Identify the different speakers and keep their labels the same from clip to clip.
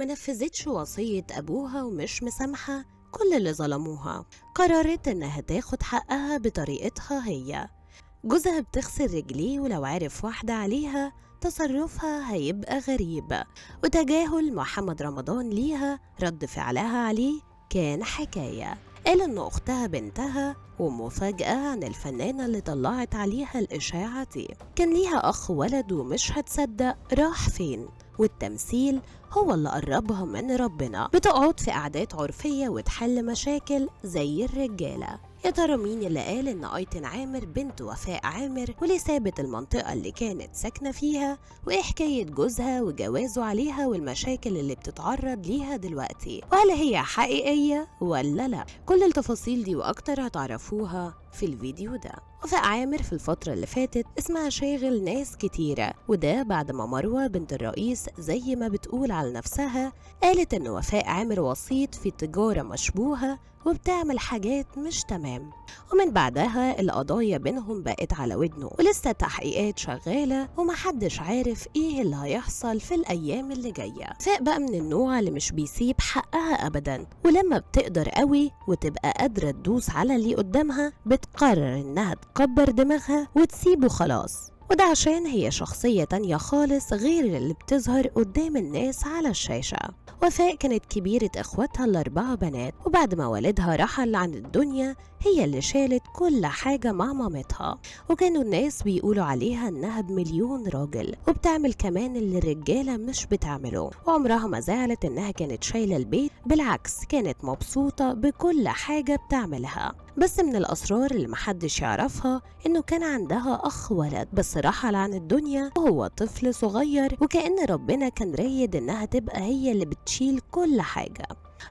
Speaker 1: ما نفذتش وصية أبوها ومش مسامحة كل اللي ظلموها، قررت إنها تاخد حقها بطريقتها هي. جوزها بتغسل رجليه ولو عرف واحدة عليها تصرفها هيبقى غريب، وتجاهل محمد رمضان ليها رد فعلها عليه كان حكاية. قال إن أختها بنتها، ومفاجأة عن الفنانة اللي طلعت عليها الإشاعة دي، كان ليها أخ ولد ومش هتصدق راح فين، والتمثيل هو اللي قربها من ربنا. بتقعد في قعدات عرفية وتحل مشاكل زي الرجالة. يا ترى مين اللي قال إن أيتن عامر بنت وفاء عامر، وليه سابت المنطقة اللي كانت ساكنة فيها، وإيه حكاية جوزها وجوازه عليها والمشاكل اللي بتتعرض ليها دلوقتي، وهل هي حقيقية ولا لا؟ كل التفاصيل دي وأكتر هتعرفوها في الفيديو ده. وفاء عامر في الفترة اللي فاتت اسمها شاغل ناس كتيرة، وده بعد ما مروة بنت الرئيس زي ما بتقول على نفسها قالت إن وفاء عامر وسيط في تجارة مشبوهة وبتعمل حاجات مش تمام، ومن بعدها القضايا بينهم بقت على ودنه، ولسه تحقيقات شغالة ومحدش عارف ايه اللي هيحصل في الأيام اللي جاية. وفاء بقى من النوع اللي مش بيسيب حقها أبدا، ولما بتقدر قوي وتبقى قادرة تدوس على اللي قدامها بتقرر إنها تكبر دماغها وتسيبه خلاص، وده عشان هي شخصية تانية خالص غير اللي بتظهر قدام الناس على الشاشة. وفاء كانت كبيرة اخواتها الأربعة بنات، وبعد ما والدها رحل عن الدنيا هي اللي شالت كل حاجة مع مامتها، وكانوا الناس بيقولوا عليها انها بمليون راجل، وبتعمل كمان اللي الرجالة مش بتعمله، وعمرها ما زعلت انها كانت شايلة البيت، بالعكس كانت مبسوطة بكل حاجة بتعملها. بس من الأسرار اللي محدش يعرفها انه كان عندها أخ ولد، بس رحل عن الدنيا وهو طفل صغير، وكأن ربنا كان رايد انها تبقى هي اللي بتشيل كل حاجة.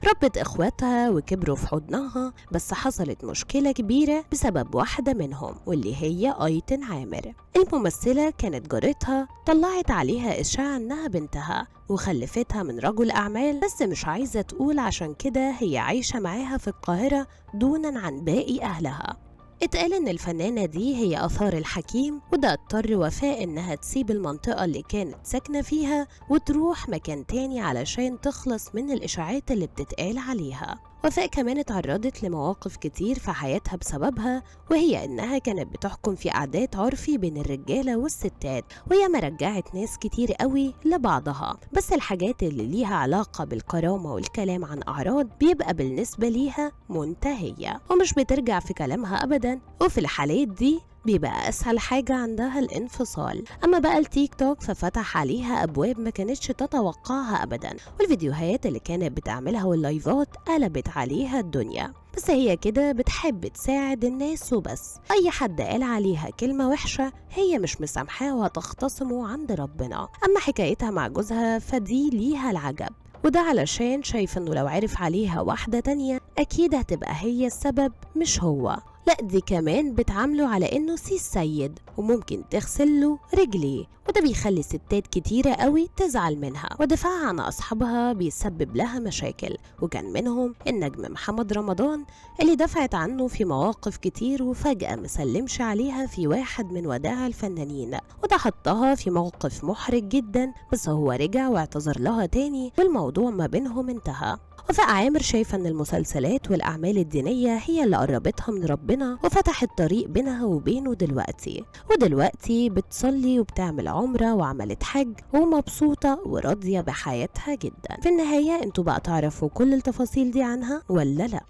Speaker 1: ربت اخواتها وكبروا في حضنها، بس حصلت مشكلة كبيرة بسبب واحدة منهم واللي هي أيتن عامر. الممثلة كانت جارتها طلعت عليها إشاعة انها بنتها وخلفتها من رجل أعمال، بس مش عايزة تقول، عشان كده هي عايشة معاها في القاهرة دونا عن باقي أهلها. اتقال ان الفنانة دي هي آثار الحكيم، وده اضطر وفاء انها تسيب المنطقة اللي كانت ساكنة فيها وتروح مكان تاني علشان تخلص من الاشاعات اللي بتتقال عليها. وفاء كمان اتعرضت لمواقف كتير في حياتها بسببها، وهي انها كانت بتحكم في قعدات عرفي بين الرجالة والستات، وهي ما رجعت ناس كتير قوي لبعضها، بس الحاجات اللي ليها علاقة بالكرامة والكلام عن أعراض بيبقى بالنسبة ليها منتهية ومش بترجع في كلامها أبدا، وفي الحالات دي بيبقى أسهل حاجة عندها الانفصال. أما بقى التيك توك ففتح عليها أبواب ما كانتش تتوقعها أبدا، والفيديوهات اللي كانت بتعملها واللايفات قلبت عليها الدنيا، بس هي كده بتحب تساعد الناس وبس. أي حد قال عليها كلمة وحشة هي مش مسامحاه وهتختصمه عند ربنا. أما حكايتها مع جوزها فدي ليها العجب، وده علشان شايف انه لو عرف عليها واحدة تانية أكيد هتبقى هي السبب مش هو، لا دي كمان بتعامله على انه سي السيد وممكن تغسله رجليه، وده بيخلي ستات كتيرة قوي تزعل منها، ودفاعها عن أصحابها بيسبب لها مشاكل، وكان منهم النجم محمد رمضان اللي دفعت عنه في مواقف كتير وفجأة مسلمش عليها في واحد من وداع الفنانين، وده حطها في موقف محرج جدا، بس هو رجع واعتذر لها تاني والموضوع ما بينهم انتهى. وفاء عامر شايفة ان المسلسلات والأعمال الدينية هي اللي قربتها من ربنا وفتحت طريق بينها وبينه دلوقتي، ودلوقتي بتصلي وبتعمل عمرة وعملت حج ومبسوطة وراضية بحياتها جدا. في النهاية انتوا بقى تعرفوا كل التفاصيل دي عنها ولا لا؟